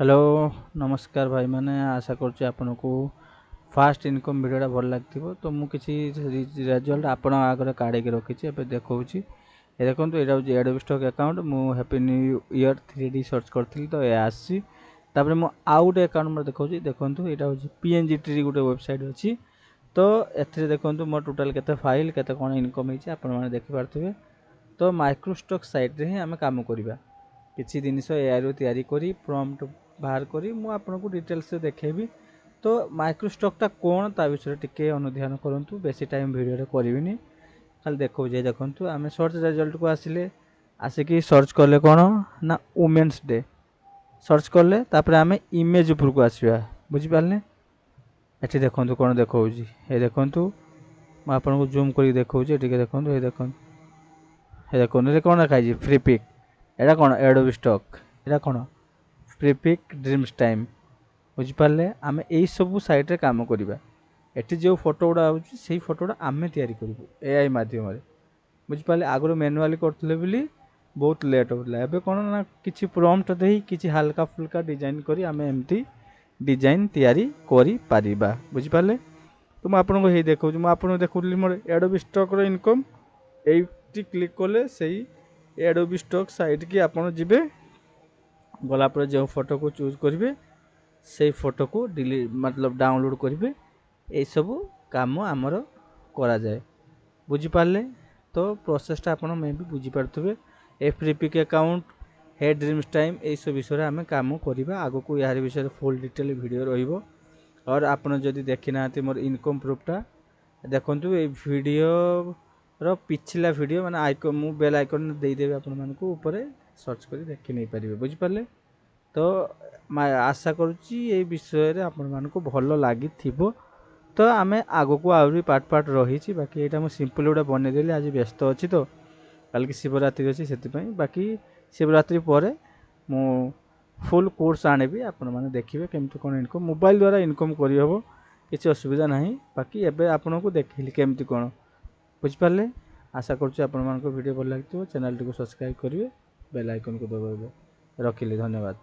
Hello, ନମସ୍କାର ଭାଇମାନେ। ଆଶା କରୁଛି ଆପଣଙ୍କୁ ଫାଷ୍ଟ ଇନକମ୍ ଭିଡ଼ିଓଟା ଭଲ ଲାଗିଥିବ। ତ ମୁଁ କିଛି ରେଜଲ୍ଟ ଆପଣଙ୍କ ଆଗରେ କାଢ଼ିକି ରଖିଛି, ଏବେ ଦେଖାଉଛି। ଏ ଦେଖନ୍ତୁ, ଏଇଟା ହେଉଛି ଏଡୋବି ଷ୍ଟକ୍ ଆକାଉଣ୍ଟ। ମୁଁ happy new year 3D search କରିଥିଲି, ତ ଏହା ଆସିଛି। ତାପରେ ମୁଁ ଆଉ ଗୋଟେ ଆକାଉଣ୍ଟ ମୋର ଦେଖାଉଛି। ଦେଖନ୍ତୁ, ଏଇଟା ହେଉଛି PNG tree ଗୋଟେ ୱେବସାଇଟ୍ ଅଛି। ତ ଏଥିରେ ଦେଖନ୍ତୁ, ମୋର ଟୋଟାଲ୍ କେତେ ଫାଇଲ୍, କେତେ କ'ଣ ଇନକମ୍ ହେଇଛି, ଆପଣମାନେ ଦେଖିପାରୁଥିବେ। ତ ମାଇକ୍ରୋଷ୍ଟକ୍ ସାଇଟ୍ରେ ହିଁ ଆମେ କାମ କରିବା। କିଛି ଜିନିଷ ଏଆଇରୁ ତିଆରି କରି, ପ୍ରମ୍ପ୍ଟ ବାହାର କରି ମୁଁ ଆପଣଙ୍କୁ ଡିଟେଲ୍ସରେ ଦେଖେଇବି। ତ ମାଇକ୍ରୋଷ୍ଟକ୍ଟା କ'ଣ, ତା ବିଷୟରେ ଟିକେ ଅନୁଧ୍ୟାନ କରନ୍ତୁ। ବେଶୀ ଟାଇମ୍ ଭିଡ଼ିଓରେ କରିବିନି, ଖାଲି ଦେଖାଉଛି। ଦେଖନ୍ତୁ, ଆମେ ସର୍ଚ୍ଚ ରେଜଲ୍ଟକୁ ଆସିଲେ, ଆସିକି ସର୍ଚ୍ଚ କଲେ କ'ଣ ନା ଓମେନ୍ସ ଡେ ସର୍ଚ୍ଚ କଲେ। ତାପରେ ଆମେ ଇମେଜ୍ ଉପରକୁ ଆସିବା, ବୁଝିପାରିଲେ? ଏଠି ଦେଖନ୍ତୁ କ'ଣ ଦେଖାଉଛି। ଏ ଦେଖନ୍ତୁ, ମୁଁ ଆପଣଙ୍କୁ ଜୁମ୍ କରିକି ଦେଖାଉଛି ଟିକେ। ଦେଖନ୍ତୁ, ଏ ଦେଖନ୍ତୁ, ଏ ଦେଖନ୍ତୁ, ଏଠି କ'ଣ ଲେଖା ହେଇଛି? Freepik. ଏଇଟା କ'ଣ? Adobe Stock. ଏଇଟା କ'ଣ? ଫ୍ରି ପିକ୍, ଡ୍ରିମ୍ସ ଟାଇମ୍, ବୁଝିପାରିଲେ? ଆମେ ଏଇସବୁ ସାଇଟ୍ରେ କାମ କରିବା। ଏଠି ଯେଉଁ ଫଟୋ ଗୁଡ଼ା ଆଉଛି, ସେଇ ଫଟୋ ଗୁଡ଼ା ଆମେ ତିଆରି କରିବୁ ଏଆଇ ମାଧ୍ୟମରେ, ବୁଝିପାରିଲେ? ଆଗରୁ ମ୍ୟାନୁଆଲି କରୁଥିଲେ ବୋଲି ବହୁତ ଲେଟ୍ ହେଉଥିଲା। ଏବେ କ'ଣ ନା କିଛି ପ୍ରମ୍ପ୍ଟ ଦେଇ, କିଛି ହାଲକା ଫୁଲକା ଡିଜାଇନ୍ କରି ଆମେ ଏମିତି ଡିଜାଇନ୍ ତିଆରି କରିପାରିବା, ବୁଝିପାରିଲେ? ତ ମୁଁ ଆପଣଙ୍କୁ ହେଇ ଦେଖାଉଛି। ମୁଁ ଆପଣଙ୍କୁ ଦେଖାଉଥିଲି ମୋର ଏଡୋବି ଷ୍ଟକ୍ର ଇନକମ୍। ଏଇଠି କ୍ଲିକ୍ କଲେ ସେଇ ଏଡୋବି ଷ୍ଟକ୍ ସାଇଟ୍କି ଆପଣ ଯିବେ। ଗଲା ପରେ ଯେଉଁ ଫଟୋକୁ ଚୁଜ୍ କରିବେ, ସେଇ ଫଟୋକୁ ଡିଲିଟ୍, ମତଲବ ଡାଉନଲୋଡ଼୍ କରିବେ। ଏଇସବୁ କାମ ଆମର କରାଯାଏ, ବୁଝିପାରିଲେ? ତ ପ୍ରୋସେସଟା ଆପଣ ମେ ବି ବୁଝିପାରୁଥିବେ। ଏ ଫ୍ରି ପିକ୍ ଆକାଉଣ୍ଟ, ହେ ଡ୍ରିମ୍ସ ଟାଇମ୍, ଏଇସବୁ ବିଷୟରେ ଆମେ କାମ କରିବା ଆଗକୁ। ଏହାରି ବିଷୟରେ ଫୁଲ୍ ଡିଟେଲ୍ ଭିଡ଼ିଓ ରହିବ। ଅର୍ ଆପଣ ଯଦି ଦେଖିନାହାନ୍ତି ମୋର ଇନକମ୍ ପ୍ରୁଫ୍ଟା, ଦେଖନ୍ତୁ ଏଇ ଭିଡ଼ିଓର ପିଛିଲା ଭିଡ଼ିଓ, ମାନେ ଆଇକନ୍, ମୁଁ ବେଲ୍ ଆଇକନ୍ ଦେଇଦେବି ଆପଣମାନଙ୍କୁ ଉପରେ, ସର୍ଚ୍ଚ କରି ଦେଖି ନେଇପାରିବେ, ବୁଝିପାରିଲେ? ତ ଆଶା କରୁଛି ଏଇ ବିଷୟରେ ଆପଣମାନଙ୍କୁ ଭଲ ଲାଗିଥିବ। ତ ଆମେ ଆଗକୁ ଆହୁରି ପାର୍ଟ ପାର୍ଟ ରହିଛି। ବାକି ଏଇଟା ମୁଁ ସିମ୍ପଲ୍ ଗୋଟେ ବନେଇଦେଲି। ଆଜି ବ୍ୟସ୍ତ ଅଛି ତ, କାଲିକି ଶିବରାତ୍ରି ଅଛି, ସେଥିପାଇଁ। ବାକି ଶିବରାତ୍ରି ପରେ ମୁଁ ଫୁଲ୍ କୋର୍ସ ଆଣିବି। ଆପଣମାନେ ଦେଖିବେ କେମିତି କ'ଣ ଇନକମ୍ ମୋବାଇଲ ଦ୍ୱାରା ଇନକମ୍ କରିହେବ, କିଛି ଅସୁବିଧା ନାହିଁ। ବାକି ଏବେ ଆପଣଙ୍କୁ ଦେଖେଇଲି କେମିତି କ'ଣ, ବୁଝିପାରିଲେ? ଆଶା କରୁଛି ଆପଣମାନଙ୍କ ଭିଡ଼ିଓ ଭଲ ଲାଗିଥିବ। ଚ୍ୟାନେଲଟିକୁ ସବସ୍କ୍ରାଇବ୍ କରିବେ, ବେଲ୍ ଆଇକନ୍କୁ ଦବାଇବେ। ରଖିଲି, ଧନ୍ୟବାଦ।